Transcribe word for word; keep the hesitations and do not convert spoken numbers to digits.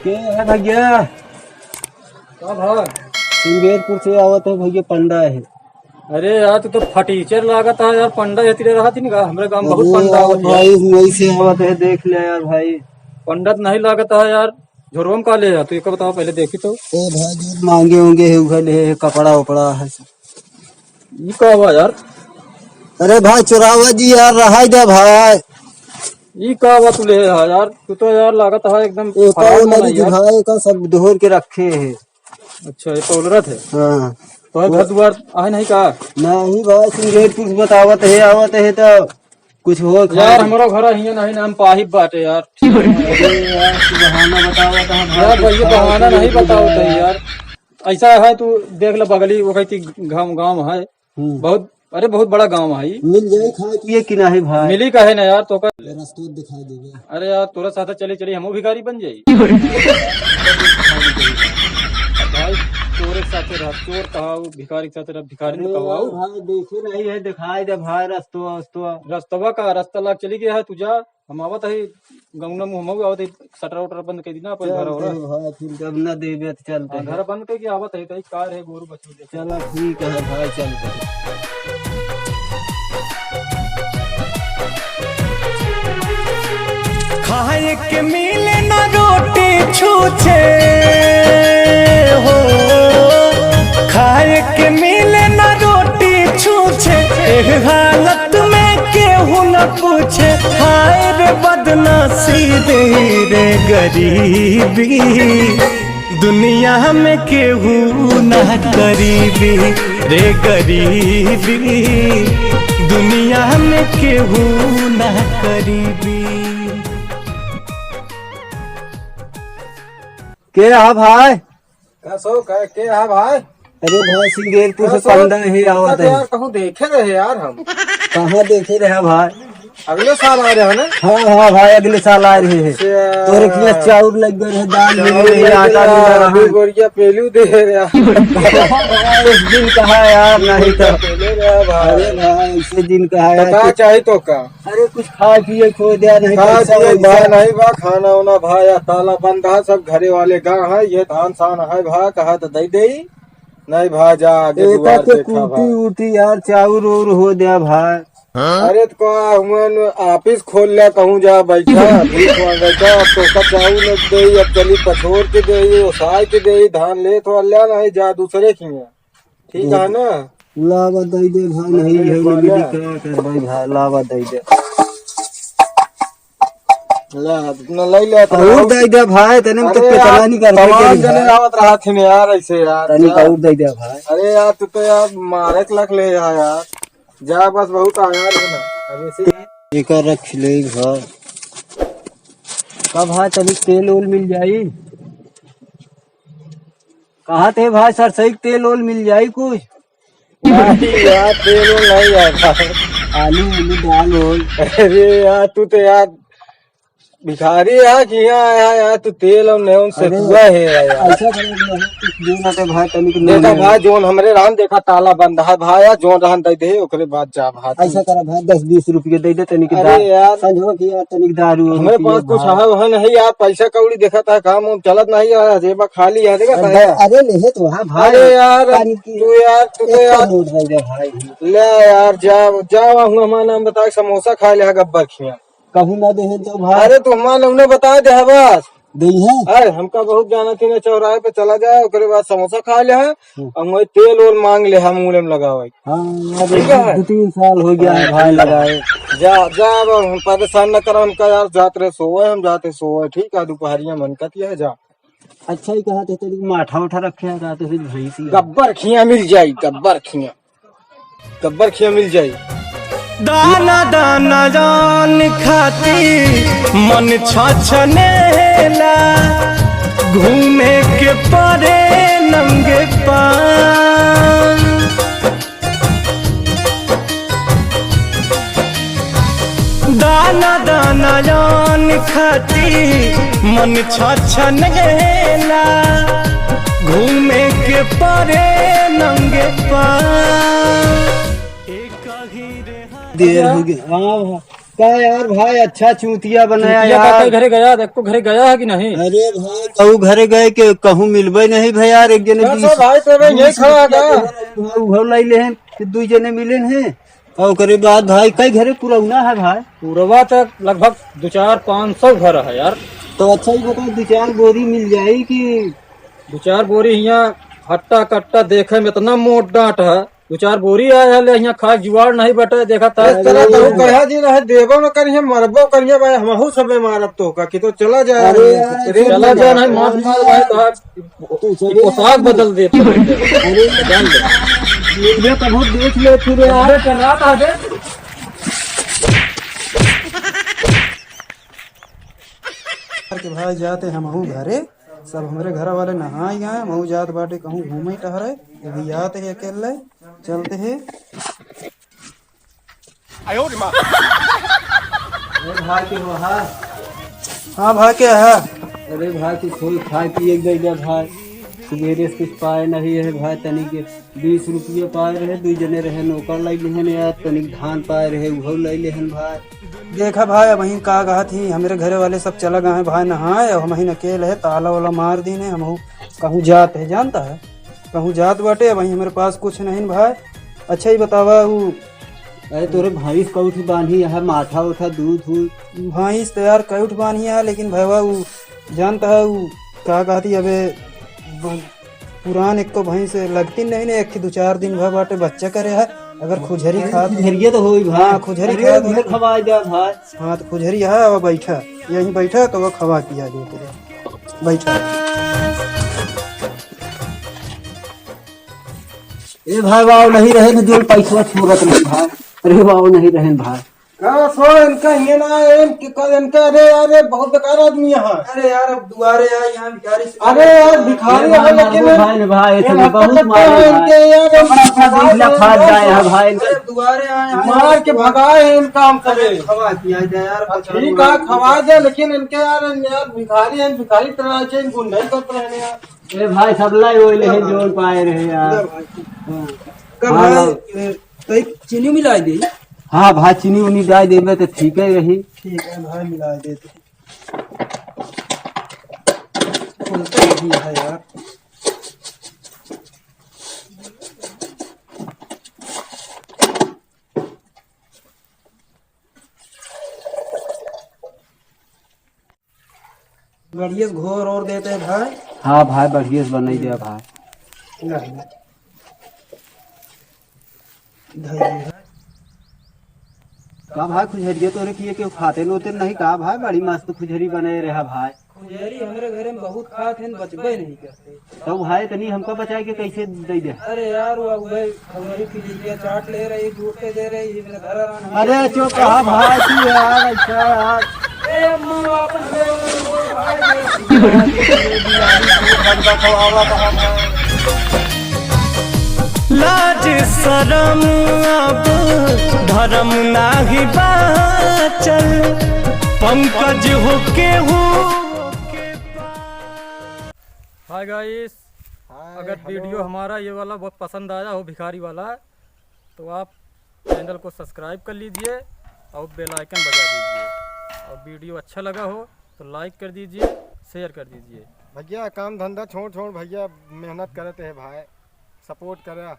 के है भैया? का भाई? सिंगेरपुर से आवत है भैया, पंडा है। अरे यार, तू तो फटीचर लागत है यार, पंडा ये तिरे रहा थी ना, हमरे गाँव बहुत अरे पंडा यार आवत है। भाई, वही से आवत है, देख ले यार भाई। पंडा तो नहीं लागत है यार, झोरवा में का ले है? तू एक बताओ पहले देखी तो। ए भाई, जो मांगे होंगे है, उहे ले है, कपड़ा उपड़ा है सब। ई का बा यार? अरे भाई, चोरावा जी यार, रहाई दे भाई। ई का बा तू ले है यार? तू तो यार लागत है एकदम ए, खराब पावलरी मनई यार। दिखाए का सब धोर के रखे है। अच्छा, ये पावलरत है? हाँ। तो है वो घर दुआर आहे नहीं का? नहीं भाई, सिंगेरपुर से बतावत है, आवत है तो कुछ हो खा यार, ले। हमरो घर हियां नहीं ना, हम पाहिब बाटे यार। अरे यार, तू बहाना बतावत है भाई, यार, कुछ भाई, ये खा बहाना पी नहीं ले बतावत है यार। यार। ऐसा है, तू देख ले बगली, वो कहती गाँव, गाँव है। हम्म। बहुत, अरे, बहुत बड़ा गाँव है। मिल जाई खाए पिए कि नहीं भाई? मिली काहे ना यार, तो का रस्तवा दिखाई देबे। अरे यार, तोरा साथे चली चली हमहू भिखारी बन जाई। भाई, तोरे साथे रह, चोर कहा, वो भिखारी के साथे रह, भिखारी अरे में कहवाऊ। यार भाई, देखे नहीं है, दिखाई दे भाई, रस्तवा, रस्तवा। रस्तवा का, रस्ता लाग चली गया है, तू जा। हम आवत है, गौना मुँह हमहू आवत है, शटर वटर बंद कर दी ना अपन चल घर और। दे भाई, फिर जब ना देबे तो चल हाँ, दे। घर बंद करके आवत है, कहीं कार है, गोरू बछरू देखे। चलो ठीक है भाई, चल दे। खाए के मिले ना रोटी छूछे हो, खाए के मिले ना रोटी छूछे, एह हालत में केहू न पूछे, हाय रे बदनसीबी रे गरीबी, दुनिया में केहू ना करीबी रे गरीबी, दुनिया में केहू ना करीबी। के हा भाई? का सो, का, के हा भाई? अरे भाई, सिंगेरपुर से का सो? पंडा ही आवत तो है। यार, कहूँ देखे रहे यार हम। कहाँ देखे रहे भाई? अगले साल आ रहे हैं ना? हाँ, हाँ भाई, अगले साल आ रहे हैं। अच्छा। तोरे किया चाउर लग गए रहे, दाल मिल चाउर रही, लग आटा गया, मिल रहा दो है। बोरिया पेलू दे रहे हैं। इस दिन कहा यार, नहीं तो। पेलू रहे भाई। अरे भाई, इसे दिन कहा तो यार का कि चाही तो का? अरे कुछ खाए पिए को दे, नहीं खाए पैसा पिए वैसा। बा, नहीं बा, खाना उना भा, या ताला बंद है, सब घरे वाले गा है, ये धान सान है भा, कहा तो दे दे, नहीं भा, जा आगे एका दुआर के देखा कुटी भा। उटी यार, चाउर उर हो दे भा। अरे तो का हुआ न, ऑफिस खोल ले, कहूँ जा बैठा, भीख मांगे का, अब तो का चाउर न दे, अब चली पछोर के दे, ओसाए के दे, धान ले तो अल्लाह नहीं, जा दूसरे की है। ठीक है ना? लावा दई दे भाई, नहीं है, नहीं है, का कर भाई, भाई, लावा दई दे। ला, अपना ले ले, अपना और और दई दे भाई, तने तो अरे कितना यार, नहीं करते तमाम के जने भाई। आवत रहा थे यार, ऐसे यार, तनी यार। और दई दे भाई। अरे यार, तू तो यार मारे के लग ले यार, यार। जा बस, बहुत आया है ना, अब ऐसे ही। एकर रख ले भाई। का भाई, तनी तेल ओल मिल जाई? कहा थे भाई, सरसई के तेल ओल मिल जाई कुछ? नहीं यार, तेल ओल नहीं यार। आलू, आलू, दाल ओल। अरे यार, तू तो यार भिखारी है कि यहाँ आया यार, तू तेल और नेउन से अरे, हुआ है यार। ऐसा करे कि नहीं, कुछ दे ना दे भाई, तनिक देखा नून भाई, जोन हमरे राम देखा ताला बंद है भाई, यार, जोन रहन दे दे, ओकरे बाद जा भाई। ऐसा करा भाई, दस बीस रुपये दे दे, तनिक अरे दारू। यार। संझवा की यार, तनिक दारू और हमरे पिए पास कुछ भाई। है, है नहीं यार, पैसा कौड़ी देखा था, काम वाम चलत नहीं यार, जेबा खाली है, देखा अरे, था। अरे, ले तो हाँ भाई। अरे यार, तनिक तू यार, तू तो एक यार। नोट दे दे भाई। ले यार, जा, जा, वहाँ हमारा नाम बता के समोसा खा ले, गब्बर खिया। कहूँ ना देहे तो भाई। अरे, तू हमार नमूना बता दे, बस। देहे? अरे, हमका बहुत जाना थी ना, चौराहे पे चला जाए, ओकरे बाद समोसा खा ले है, हम्म। और वही तेल ओल मांग ले है, मुँह में लगावे। हाँ, यार, ठीक है? दो तीन साल हो गया है भाई लगाए। जा, जा, अब हम परेशान न कर, हमका यार, जात रहे सोए, हम जाते सोए, ठीक है, दोपहरिया मन करती है, जा। अच्छा ही कहा थे, तेरी माठा उठा रखे है, कहा तो फिर भैंसी है। गब्बर खिया मिल जाई, गब्बर खिया। गब्बर खिया मिल जाई। दाना दाना जान खाती मन छछनेला, घूमे के परे नंगे पाँव। दाना दाना जान खाती मन छछनेला, घूमे के परे नंगे पाँव। देर हो गया। हाँ, हाँ। का यार भाई, अच्छा चूतिया बनाया चूतिया का यार। कई घरे गया, देखो घरे गया है कि नहीं? अरे भाई, कहूँ घरे गए के कहूँ मिलबे नहीं भाई यार, एक जने क्या बीस सब भाई, तो भाई यही बीस खड़ा रुपया था। के उघर लाई लेहन, कि दुई जने मिलेन हैं। और ओकरे बाद भाई, कई घरे पुरौना है भाई? पुरवा तो लगभग दो चार पाँच सौ घर है यार। तो अच्छा ही बताओ, दो चार बोरी मिल जाई कि? दो चार बोरी हियाँ हट्टा कट्टा देखे में इतना मोट डांट है, दो चार बोरी आए है, ले हियाँ खाए जुआड़ नहीं बटे, देखा था। अरे चला, तू कहा जी रहे, देबो न करिए, मरबो करिए भाई, हमहू सबे मारब तो का, कि तो चला जाए। अरे यार, रेल चला में जाए, नहीं, मार मार भाई, तो तू ई पोशाक बदल दे। अरे जान दे। मुझे कभू देख ले फिर यार। अबे चला था दे। के भाई जाते हमहू घरे, सब हमरे घर वाले नहाए गए, हमहू जात बाटे कहूँ घूमे टहरे, ये भी जाते है अकेले, चलते है। अरे भाई के हो, हाँ? हाँ भाई, क्या है? अरे भाई, कुछ हो खाए पिए के दे दे भाई, सुबेरे से कुछ पाए नहीं है भाई, तनिक बीस रुपये पाए रहे, दुई जने रहे, नौकर लाई लेहन यार, तनिक धान पाए रहे, उहो लाई लेहन भाई। देखा भाई, अबहिन का कहत ही, हमरे घरे वाले सब चला गए हैं भाई नहाए, अब हमहिन अकेले है, ताला वाला मार दीन है, हमहू कहूँ जात है, जानता है, कहूँ जात बाटे, अबहिन हमरे पास कुछ नहीं भाई। अच्छा ही बतावा, उ अरे तोरे भैंस कउठ बांधी है, माठा उठा दूध हूँ। भैंस तो यार कउठ बांधी है, लेकिन भैया उ जानता है उ का कहती अबे ब-, पुरान एक तो भैंस लगती नहीं ने, एक दो चार दिन भर बाटे बच्चा करे है, अगर खुजरी खात खुजरिया तो होई भाई। हाँ, खुजरी अरे खात उहे होई। खवाए जा भाई। हाँ, तो खुजरी है, अब बैठा, यहीं बैठा तो वो खवा पिया दे तेरे। बैठा। ए भाई, वाव नहीं रहे न, जो पैसवा छोड़त नहीं भाई। अरे वाव नहीं रहे भाई। का सो इनका ये ना, इनके का, इनका, अरे यार, ये बहुत बेकार आदमी है। अरे यार, अब दुआरे आए यहाँ भिखारी से। अरे यार, भिखारी है, लेकिन भाई ने भाई, ये इतने बहुत मारे है भाई। इनके यार, अपना अपना दिल ना फाड़ जाए है भाई। अरे दुआरे आए हैं। मार के भगाए हैं इनका हम सभी। खवा दिया जाए यार, ठीक है, खवा दे, लेकिन इनके यार, यार भिखारी हैं, भिखारी तरह से गुंडई करते हैं यार। ए भाई, सब लाई होई लेकिन जोन पाए रहे यार। इधर भाई। हाँ। का हाँ, भाई, हाँ। ए, तो एक चीनी मिला दे। हाँ भाई, चीनी उनी डाल देबे तो ठीक है रही। ठीक है भाई, मिला दे तो। खुलता नहीं है यार। बढ़िया से घोर और देते हैं भाई। हाँ भाई, बढ़िया से बनाई दे भाई। नहीं। धइले है। का भाई, खुजरिया तोरे किए केहू खाते नोते नहीं का भाई? बड़ी मस्त खुजरी बनाए रहा भाई। खुजरी हमरे घरे में बहुत खात हैं, बचबे नहीं करते। तो भाई, तनी हमका बचाए के कैसे दे दे? अरे यार, वो भाई, हमारी फिलिपिया चाट ले रही, झूठ के दे रही, इतने घर आराम। अरे चुप रहा भाई, तू यार, ऐसा यार। ए, अम्मा, वापस ले, भाई, लाज शरम अब धर्म नाही बाचल, पंकज होके हो। Hi guys, हाय, अगर hello। Video हमारा ये वाला बहुत पसंद आया हो, भिखारी वाला, तो आप channel को subscribe कर लीजिए और bell icon बजा दीजिए, और video अच्छा लगा हो तो like कर दीजिए, share कर दीजिए। भैया, काम धंधा छोड़ छोड़ भैया, मेहनत करते हैं भाई, support करा।